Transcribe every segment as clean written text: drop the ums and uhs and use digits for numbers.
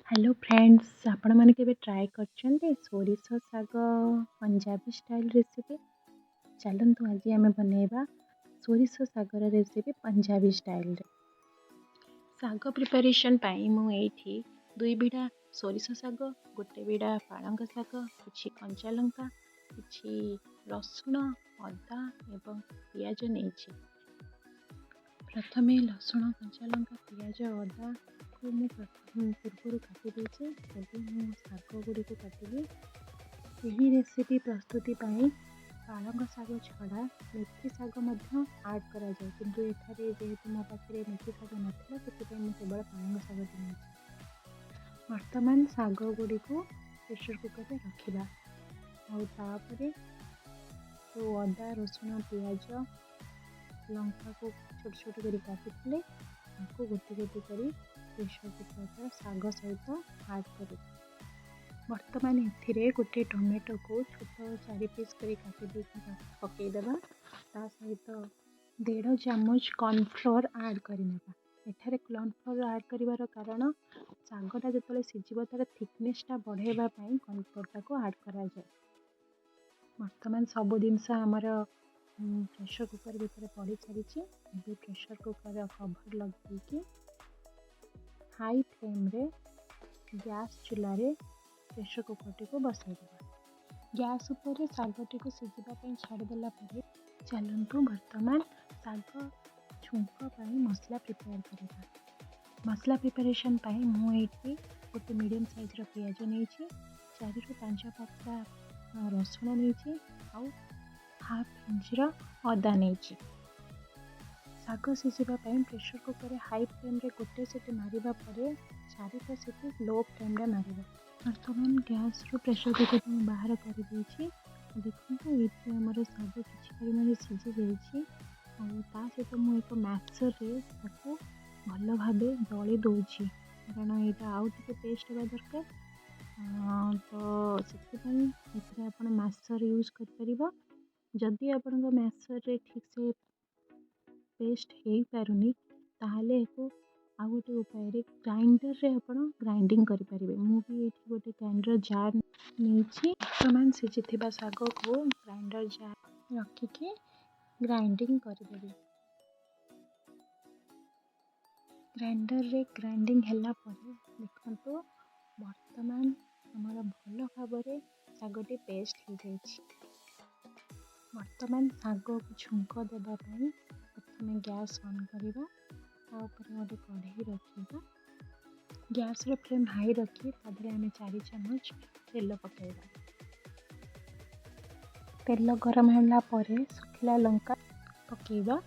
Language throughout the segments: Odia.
ହ୍ୟାଲୋ ଫ୍ରେଣ୍ଡସ୍, ଆପଣମାନେ କେବେ ଟ୍ରାଏ କରିଛନ୍ତି ସୋରିଷ ଶାଗ ପଞ୍ଜାବୀ ଷ୍ଟାଇଲ୍ ରେସିପି? ଚାଲନ୍ତୁ, ଆଜି ଆମେ ବନେଇବା ସୋରିଷ ଶାଗର ରେସିପି ପଞ୍ଜାବୀ ଷ୍ଟାଇଲ୍ରେ। ଶାଗ ପ୍ରିପାରେସନ୍ ପାଇଁ ମୁଁ ଏଇଠି 2 ବିଡ଼ା ସୋରିଷ ଶାଗ, ଗୋଟେ ବିଡ଼ା ପାଳଙ୍ଗ ଶାଗ, କିଛି କଞ୍ଚା ଲଙ୍କା, କିଛି ରସୁଣ, ଅଦା ଏବଂ ପିଆଜ ନେଇଛି। ପ୍ରଥମେ ରସୁଣ, କଞ୍ଚା ଲଙ୍କା, ପିଆଜ, ଅଦାକୁ ମୁଁ ପୂର୍ବରୁ କାଟି ଦେଇଛି। ଏବେ ମୁଁ ଶାଗ ଗୁଡ଼ିକୁ କାଟିବି। ଏହି ରେସିପି ପ୍ରସ୍ତୁତି ପାଇଁ ପାଳଙ୍ଗ ଶାଗ ଛଡ଼ା ମେଥି ଶାଗ ମଧ୍ୟ ଆଡ଼୍ କରାଯାଏ, କିନ୍ତୁ ଏଠାରେ ଯେହେତୁ ମୋ ପାଖରେ ମେଥି ଶାଗ ନଥିଲା, ସେଥିପାଇଁ ମୁଁ କେବଳ ପାଳଙ୍ଗ ଶାଗଟି ନେଇଛି। ବର୍ତ୍ତମାନ ଶାଗ ଗୁଡ଼ିକୁ ପ୍ରେସର୍ କୁକର୍ରେ ରଖିବା ଆଉ ତାପରେ ଯେଉଁ ଅଦା, ରସୁଣ, ପିଆଜ, ଲଙ୍କାକୁ ଛୋଟ ଛୋଟ କରି କାଟିଥିଲେ, ତାକୁ ଗୋଟି ଗୋଟି କରି ପ୍ରେସର୍ କୁକର୍ର ଶାଗ ସହିତ ଆଡ଼୍ କରିବି। ବର୍ତ୍ତମାନ ଏଥିରେ ଗୋଟେ ଟମାଟୋକୁ ଛୋଟ 4 ପିସ୍ କରି କାଟି ଦେଇକି ପକାଇଦେବା। ତା ସହିତ 1.5 ଚାମଚ କର୍ଣ୍ଣଫ୍ଲୋର୍ ଆଡ଼୍ କରିନେବା। ଏଠାରେ କର୍ଣ୍ଣଫ୍ଲୋର୍ ଆଡ଼୍ କରିବାର କାରଣ, ଶାଗଟା ଯେତେବେଳେ ସିଝିବ ତା'ର ଥିକନେସ୍ଟା ବଢ଼ାଇବା ପାଇଁ କର୍ଣ୍ଣଫ୍ଲୋର୍ଟାକୁ ଆଡ଼୍ କରାଯାଏ। ବର୍ତ୍ତମାନ ସବୁ ଜିନିଷ ଆମର ପ୍ରେସର୍ କୁକର୍ ଭିତରେ ପଡ଼ିସାରିଛି। ଏବେ ପ୍ରେସର୍ କୁକର୍ର କଭର୍ ଲଗାଇକି ହାଇ ଫ୍ଲେମ୍ରେ ଗ୍ୟାସ୍ ଚୁଲାରେ ପ୍ରେସର୍ କୁକର୍ଟିକୁ ବସାଇଦେବା। ଗ୍ୟାସ୍ ଉପରେ ଶାଗଟିକୁ ସିଝିବା ପାଇଁ ଛାଡ଼ିଦେଲା ପରେ, ଚାଲନ୍ତୁ ବର୍ତ୍ତମାନ ଶାଗ ଛୁଙ୍କ ପାଇଁ ମସଲା ପ୍ରିପେୟାର କରିବା। ମସଲା ପ୍ରିପାରେସନ୍ ପାଇଁ ମୁଁ ଏଇଠି ଗୋଟେ ମିଡ଼ିୟମ୍ ସାଇଜ୍ର ପିଆଜ ନେଇଛି, 4ରୁ 5 ପାଖୁଡ଼ା ରସୁଣ ନେଇଛି ଆଉ ହାଫ୍ ଇଞ୍ଚର ଅଦା ନେଇଛି। ଶାଗ ସିଝିବା ପାଇଁ ପ୍ରେସର୍ କୁକର୍ରେ ହାଇ ଫ୍ଲେମ୍ରେ ଗୋଟେ ସିଟି ମାରିବା ପରେ ଚାରିଟା ସିଟି ଲୋ ଫ୍ଲେମ୍ରେ ମାରିବ। ବର୍ତ୍ତମାନ ଗ୍ୟାସ୍ରୁ ପ୍ରେସର୍ କୁକର୍କୁ ମୁଁ ବାହାର କରିଦେଇଛି। ଦେଖନ୍ତୁ, ଏଇଠି ଆମର ଶାଗ କିଛି ପରିମାଣରେ ସିଝି ଯାଇଛି ଆଉ ତା ସହିତ ମୁଁ ଏକ ମ୍ୟାସର୍ରେ ତାକୁ ଭଲ ଭାବେ ଦଳି ଦେଉଛି, କାରଣ ଏଇଟା ଆଉ ଟିକେ ପେଷ୍ଟ ହେବା ଦରକାର। ତ ସେଥିପାଇଁ ଏଥିରେ ଆପଣ ମ୍ୟାସର୍ ୟୁଜ୍ କରିପାରିବ। ଯଦି ଆପଣଙ୍କ ମ୍ୟାସର୍ରେ ଠିକ୍ସେ ପେଷ୍ଟ ହେଇପାରୁନି, ତାହେଲେ ଏହାକୁ ଆଉ ଗୋଟେ ଉପାୟରେ ଗ୍ରାଇଣ୍ଡରରେ ଆପଣ ଗ୍ରାଇଣ୍ଡିଙ୍ଗ କରିପାରିବେ। ମୁଁ ବି ଏଇଠି ଗୋଟେ ଗ୍ରାଇଣ୍ଡର ଜାର୍ ନେଇଛି। ବର୍ତ୍ତମାନ ସିଝିଥିବା ଶାଗକୁ ଗ୍ରାଇଣ୍ଡର ଜାର୍ ରଖିକି ଗ୍ରାଇଣ୍ଡିଙ୍ଗ କରିଦେବି। ଗ୍ରାଇଣ୍ଡରରେ ଗ୍ରାଇଣ୍ଡିଙ୍ଗ ହେଲା ପରେ ଦେଖନ୍ତୁ, ବର୍ତ୍ତମାନ ଆମର ଭଲ ଭାବରେ ଶାଗଟି ପେଷ୍ଟ ହେଇଯାଇଛି। ବର୍ତ୍ତମାନ ଶାଗକୁ ଛୁଙ୍କ ଦେବା ପାଇଁ ପ୍ରଥମେ ଗ୍ୟାସ୍ ଅନ୍ କରିବା, ତା ଉପରେ ଗୋଟେ କଢ଼େଇ ରଖିବା। ଗ୍ୟାସ୍ର ଫ୍ଲେମ୍ ହାଇ ରଖି ତା ଦେହରେ ଆମେ 4 ଚାମଚ ତେଲ ପକାଇବା। ତେଲ ଗରମ ହେଲା ପରେ ଶୁଖିଲା ଲଙ୍କା ପକାଇବା।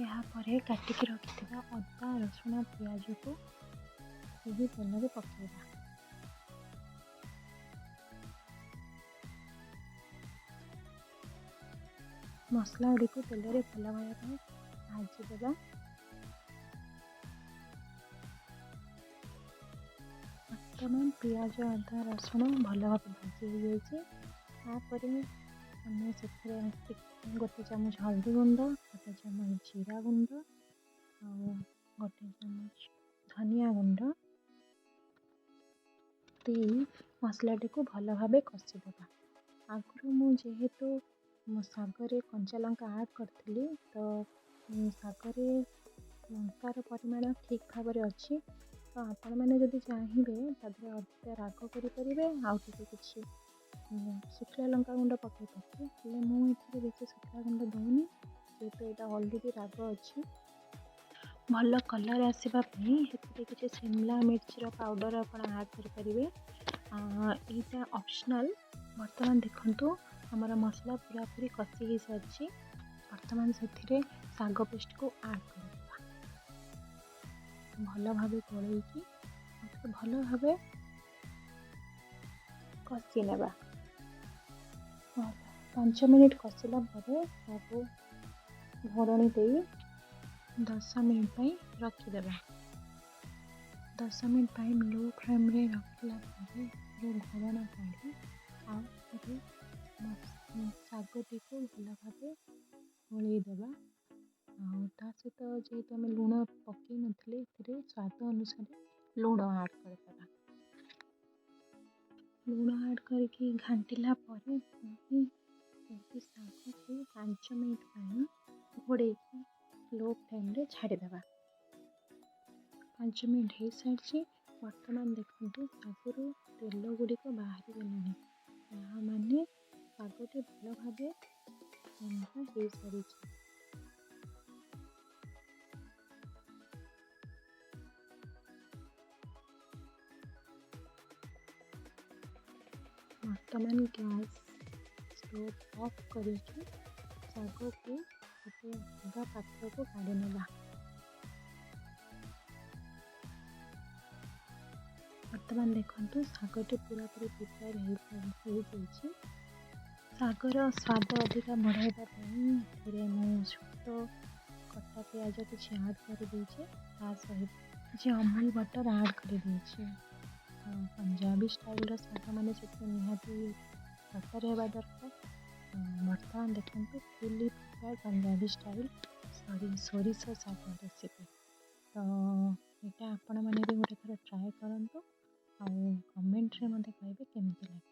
ଏହାପରେ କାଟିକି ରଖିଥିବା ଅଦା, ରସୁଣ, ପିଆଜକୁ ଏହି ତେଲରେ ପକାଇବା। ମସଲା ଗୁଡ଼ିକୁ ତେଲରେ ଭଲ ଭାବରେ ଭାଜିଦେବା। ବର୍ତ୍ତମାନ ପିଆଜ, ଅଦା, ରସୁଣ ଭଲ ଭାବେ ଭାଜି ହେଇଯାଇଛି। ତାପରେ ଆମେ ସେଥିରେ ଗୋଟେ ଚାମଚ ହଳଦୀ ଗୁଣ୍ଡ, ଗୋଟେ ଚାମଚ ଜିରା ଗୁଣ୍ଡ ଆଉ ଗୋଟେ ଚାମଚ ଧନିଆ ଗୁଣ୍ଡ ଦେଇ ମସଲାଟିକୁ ଭଲ ଭାବେ କଷିଦେବା। ଆଗରୁ ମୁଁ ଯେହେତୁ ମୋ ଶାଗରେ କଞ୍ଚା ଲଙ୍କା ଆଡ଼୍ କରିଥିଲି, ତ ଶାଗରେ ଲଙ୍କାର ପରିମାଣ ଠିକ୍ ଭାବରେ ଅଛି। ତ ଆପଣମାନେ ଯଦି ଚାହିଁବେ, ତା ଦେହରେ ଅଧିକା ରାଗ କରିପାରିବେ ଆଉ ଟିକେ କିଛି ଶୁଖିଲା ଲଙ୍କା ଗୁଣ୍ଡ ପକାଇ ପାରିବେ। ହେଲେ ମୁଁ ଏଥିରେ ବେଶୀ ଶୁଖିଲା ଗୁଣ୍ଡ ଦେଉନି, ଯେହେତୁ ଏଇଟା ଅଲରେଡ଼ି ରାଗ ଅଛି। ଭଲ କଲର୍ ଆସିବା ପାଇଁ ସେଥିରେ କିଛି ସିମଲା ମିର୍ଚିର ପାଉଡ଼ର ଆପଣ ଆଡ଼୍ କରିପାରିବେ। ଏଇଟା ଅପସନାଲ୍। ବର୍ତ୍ତମାନ ଦେଖନ୍ତୁ, ଆମର ମସଲା ପୁରାପୁରି କଷି ହେଇସାରିଛି। ବର୍ତ୍ତମାନ ସେଥିରେ ଶାଗ ପେଷ୍ଟକୁ ଆଡ଼୍ କରିଦେବା। ଭଲ ଭାବେ ଗୋଳେଇକି ଟିକେ ଭଲ ଭାବେ କଷି ନେବା। 5 ମିନିଟ୍ କଷିଲା ପରେ ତାକୁ ଘୋଡ଼ଣୀ ଦେଇ 10 ମିନିଟ୍ ପାଇଁ ରଖିଦେବା। 10 ମିନିଟ୍ ପାଇଁ ଲୋ ଫ୍ଲେମ୍ରେ ରଖିଲା ପରେ ଘୋଡ଼ଣା କାଢ଼ି ଆଉ ଥରେ ଶାଗଟିକୁ ଭଲ ଭାବେ ଗୋଳେଇ ଦେବା। ଆଉ ତା ସହିତ ଯେହେତୁ ଆମେ ଲୁଣ ପକାଇ ନଥିଲେ, ଏଥିରେ ସ୍ୱାଦ ଅନୁସାରେ ଲୁଣ ଆଡ଼୍ କରିଦେବା। ଲୁଣ ଆଡ଼୍ କରିକି ଘାଣ୍ଟିଲା ପରେ ପୁଣି ଏମିତି ଶାଗକୁ 5 ମିନିଟ୍ ପାଇଁ ଘୋଡ଼େଇକି ଲୋ ଫ୍ଲେମ୍ରେ ଛାଡ଼ିଦେବା। 5 ମିନିଟ୍ ହେଇସାରିଛି। ବର୍ତ୍ତମାନ ଦେଖନ୍ତୁ, ଶାଗରୁ ତେଲ ଗୁଡ଼ିକ ବାହାରିଗଲାଣି। ଏହା ମାନେ ଶାଗଟି ଭଲ ଭାବେ ରନ୍ଧା ହେଇସାରିଛି। ବର୍ତ୍ତମାନ ଗ୍ୟାସ୍ ଷ୍ଟୋଭ୍ ଅଫ୍ କରିକି ଶାଗକୁ ଗୋଟେ ଅଲଗା ପାତ୍ରକୁ କାଢ଼ି ନେବା। ବର୍ତ୍ତମାନ ଦେଖନ୍ତୁ, ଶାଗଟି ପୁରାପୁରି ପ୍ରିପେୟାର ହେଇଯାଇଛି। ଶାଗର ସ୍ୱାଦ ଅଧିକା ବଢ଼ାଇବା ପାଇଁ ଏଥିରେ ମୁଁ ଛୋଟ କଟା ପିଆଜ କିଛି ଆଡ଼୍ କରିଦେଇଛି। ତା ସହିତ କିଛି ଅମୁଲ ବଟର୍ ଆଡ଼୍ କରିଦେଇଛି। ପଞ୍ଜାବୀ ଷ୍ଟାଇଲ୍ର ଶାଗ ମାନେ ସେଥିରେ ନିହାତି ବଟର୍ ହେବା ଦରକାର। ବର୍ତ୍ତମାନ ଦେଖନ୍ତୁ, ଫୁଲି ପ୍ରିପେୟାର ପଞ୍ଜାବୀ ଷ୍ଟାଇଲ୍ ସୋରିଷ ଶାଗ ରେସିପି। ତ ଏଇଟା ଆପଣମାନେ ବି ଗୋଟେ ଥର ଟ୍ରାଏ କରନ୍ତୁ ଆଉ କମେଣ୍ଟରେ ମୋତେ କହିବେ କେମିତି ଲାଗିଲା।